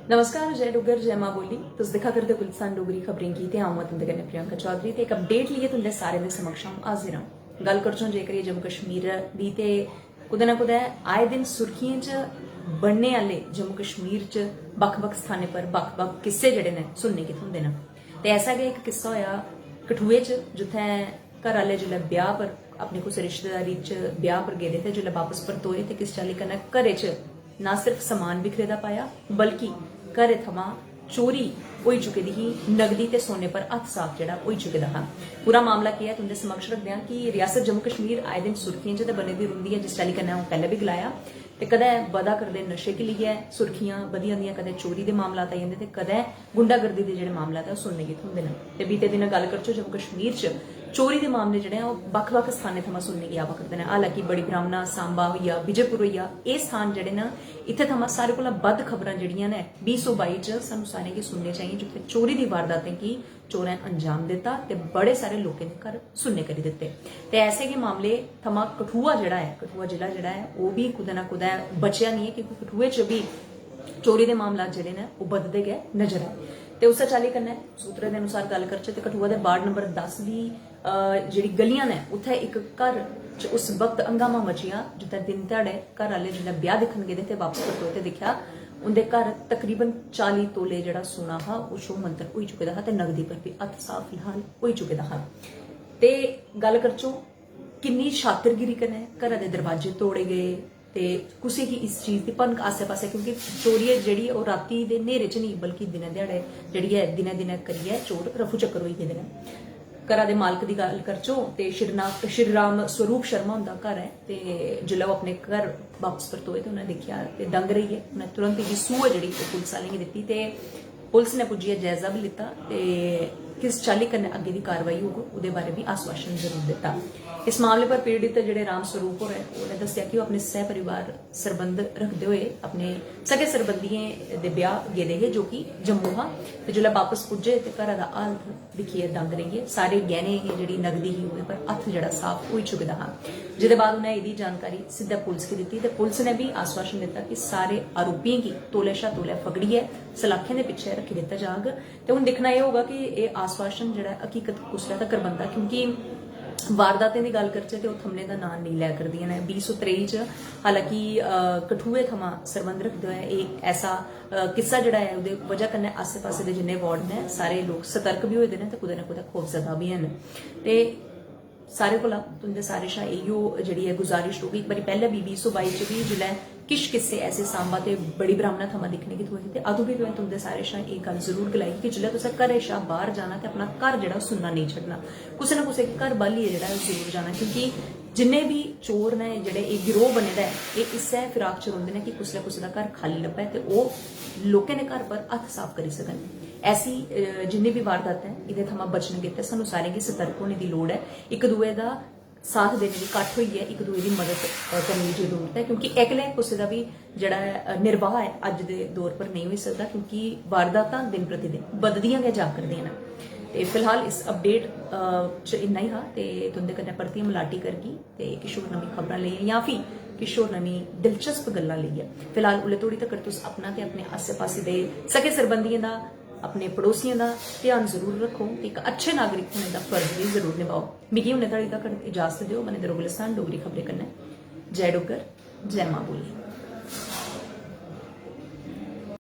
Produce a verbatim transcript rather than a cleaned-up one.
नमस्कार, जय डुग्गर, जय मां बोली। तुस दिक्खा करदे गुलिस्तान डोगरी खबरें गी ते अ'ऊं आं तुं'दे कन्नै प्रियंका चौधरी ते इक अपडेट लेइयै तुं'दे सारें दे समक्ष अ'ऊं हाजिर आं। गल्ल करचै जेकर एह् जम्मू कश्मीर दी ते कुतै ना कुतै आए दिन सुर्खियें च बनने आह्ले जम्मू कश्मीर च बक्ख-बक्ख स्थानें पर बक्ख-बक्ख किस्से जेह्ड़े न सुनने गी थ्होंदे न। ते ऐसा गै इक किस्सा होएआ कठुए च, जित्थै घर आह्ले जिसलै ब्याह पर, अपने कुसै रिश्तेदारी च ब्याह पर गेदे ते जिसलै बापस परतोए ते किस चाल्ली कन्नै घरै च ना सिर्फ समान बिखरे दा पाया बल्कि घरै थमां चोरी होई चुकी दी ही, नगदी ते सोने पर हत्थ साफ जेह्ड़ा होई चुके दा हा। पूरा मामला केह् ऐ तुं'दे समक्ष रखदे आं कि रियासत जम्मू कश्मीर आए दिन सुर्खियें च ते बनी दी रौंह्दी ऐ, जिस चाल्ली कन्नै अ'ऊं पैह्लें बी गलाया। ते कदें बधा करदे नशे गी लेइयै सुर्खियां बधी जंदियां, कदें चोरी दे मामलात आई जंदे ते कदें गुंडागर्दी दे जेह्ड़े मामलात ऐ ओह् सुनने गी थ्होंदे न। ते बीते दिनें गल्ल करचै जम्मू कश्मीर च चोरी दे मामले जेह्ड़े ऐ ओह् बक्ख-बक्ख स्थानें थमां सुनने गी आवा करदे न। हालांकि बड़ी ब्राह्मणा, सांबा होई गेआ, विजयपुर होई गेआ, एह् स्थान जेह्ड़े न इत्थै थमां सारे कोला बद्ध खबरां जेह्ड़ियां न बीह् सौ बाई च सानूं सारें गी सुनने चाहिए, जित्थै चोरी दी वारदातें गी चोरें अंजाम दित्ता ते बड़े सारे लोकें दे घर सुन्ने करी दित्ते। ते ऐसे गै मामले थमां कठुआ जेह्ड़ा ऐ, कठुआ जिला जेह्ड़ा ऐ ओह् बी कुतै ना कुतै बचेआ निं ऐ, क्योंकि कठुए च बी चोरी दे मामला जेह्ड़े न ओह् बधदे गै नजर आए। ते उस्सै चाल्ली कन्नै सूत्रें दे अनुसार गल्ल करचै ते कठुआ दे वार्ड नंबर दस दी अ, जेह्ड़ी गलियां न उत्थै इक घर च उस वक्त हंगामा मची गेआ जित्थै दिन ध्याड़े घर आह्ले जिसलै ब्याह दिक्खन गेदे ते बापस परतोए ते दिक्खेआ उं'दे घर तकरीबन चाली तोले जेह्ड़ा सोना हा ओह् छो मंतर होई चुके दा हा ते नगदी पर बी हत्थ साफ फिलहाल होई चुके दा हा। ते गल्ल करचो किन्नी शातिरगिरी कन्नै घरा दे दरवाजे तोड़े गे ते कुसै गी इस चीज दी भनक आस्सै पास्सै, क्योंकि चोरी ऐ जेह्ड़ी ओह् राती दे न्हेरे च नेईं बल्कि दिनै ध्याड़े जेह्ड़ी ऐ दिनै दिनै करियै चोर रफू चक्कर होई गेदे न। घरा दे मालक दी गल्ल करचो ते श्री ना-, श्री राम स्वरूप शर्मा हुंदा घर ऐ ते जिसलै ओह् अपने घर बापस परतोए ते उ'नें दिक्खेआ ते दंग रेही गे। उ'नें तुरंत एह्दी सूह ऐ जेह्ड़ी ओह् पुलस आह्लें गी दित्ती ते पुलस ने पुज्जियै जायजा बी लित्ता ते किस चाल्ली कन्नै अग्गें दी कार्रवाई होग ओह्दे बारे बी आश्वासन जरूर दित्ता। इस मामले पर पीड़ित जेह्ड़े राम स्वरूप होर ऐ उ'नें दस्सेआ कि ओह् अपने सह परिवार सरबंध रखदे होए अपने सगे सरबंधियें दे ब्याह गेदे हे जो कि जम्मू हा ते जिसलै बापस पुज्जे ते घरा दा हालत दिक्खियै दंग रेही गे। सारे गैह्ने एह् जेह्ड़ी नगदी ही ओह्दे पर हत्थ जेह्ड़ा साफ होई चुके दा हा, जेह्दे बाद उ'नें एह्दी जानकारी सिद्धा पुलस गी दित्ती ते पुलस ने बी आश्वासन दित्ता कि सारे आरोपियें गी तौले शा तौले फगड़ियै सलाखें दे पिच्छे रक्खी दित्ता जाग। ते हून दिक्खना एह् होगा कि एह् आश्वासन जेह्ड़ा ऐ हकीकत कुसलै तक्कर बनदा, क्योंकि वारदातें दी गल्ल करचै ते ओह् थमने दा नांऽ नेईं लै करदियां न। बीह् सौ त्रेई च हालांकि अ, कठुए थमां सरबंध रखदे होए एह् ऐसा अ, किस्सा जेह्ड़ा ऐ ओह्दे वजह कन्नै आस्सै पास्सै दे जिन्ने वार्ड न सारे लोक सतर्क बी होए दे न ते कुतै ना कुतै खौफजदा बी हैन। ते सारे कोला तुं'दे सारे शा इयो जेह्ड़ी ऐ गुजारिश रौह्गी, इक बारी पैह्लें बी बीह् सौ बाई च बी जिसलै किश किस्से ऐसे सांबा ते बड़ी ब्राह्मणा थमां दिक्खने गी थ्होए हे ते अदूं बी में तुं'दे सारे शा एह् गल्ल जरूर गलाई कि जिसलै तुसें घरै शा बाह्र जाना ते अपना घर जेह्ड़ा ओह् सुन्ना नेईं छड्डना, कुसै ना कुसै गी घर बालियै जेह्ड़ा ऐ ओह् जरूर जाना, क्योंकि जिन्ने बी चोर न जेह्ड़े एह् गिरोह् बने दा ऐ एह् इस्सै फिराक च रौंह्दे न कि कुसलै कुसै दा घर खाल्ली लब्भै ते ओह् लोकें दे घर पर हत्थ साफ करी सकन। ऐसी अ, जिन्नी बी वारदात ऐ एह्दे थमां बचने गित्तै सानूं सारें गी सतर्क होने दी लोड़ ऐ। इक दुए दा साथ देने दी, कट्ठ होइयै इक दुए दी मदद अ, करने दी जरूरत ऐ, क्योंकि इकले कुसै दा बी जेह्ड़ा ऐ अ, निर्वाह ऐ अज्ज दे दौर पर नेईं होई सकदा, क्योंकि वारदातां दिन प्रतिदिन बधदियां गै जा करदियां न। ते फिलहाल इस अपडेट अ, च इन्ना ही हा ते तुं'दे कन्नै परतियै मलाटी करगी ते किश होर नमीं खबरां लेइयै जां फ्ही किश होर नमीं दिलचस्प गल्लां लेइयै। फिलहाल उल्ले धोड़ी तक्कर तुस अपना ते अपने आस्सै पास्सै दे सगे सरबंधियें दा, अपने पड़ोसियें दा ध्यान जरूर रक्खो ते इक अच्छे नागरिक होने दा फर्ज बी जरूर निभाओ। मिगी हुनै धोड़ी तक्कर इजाजत देओ, बने दे र'वो गुलिस्तान डोगरी खबरें कन्नै। जय डुग्गर, जय मां बोली।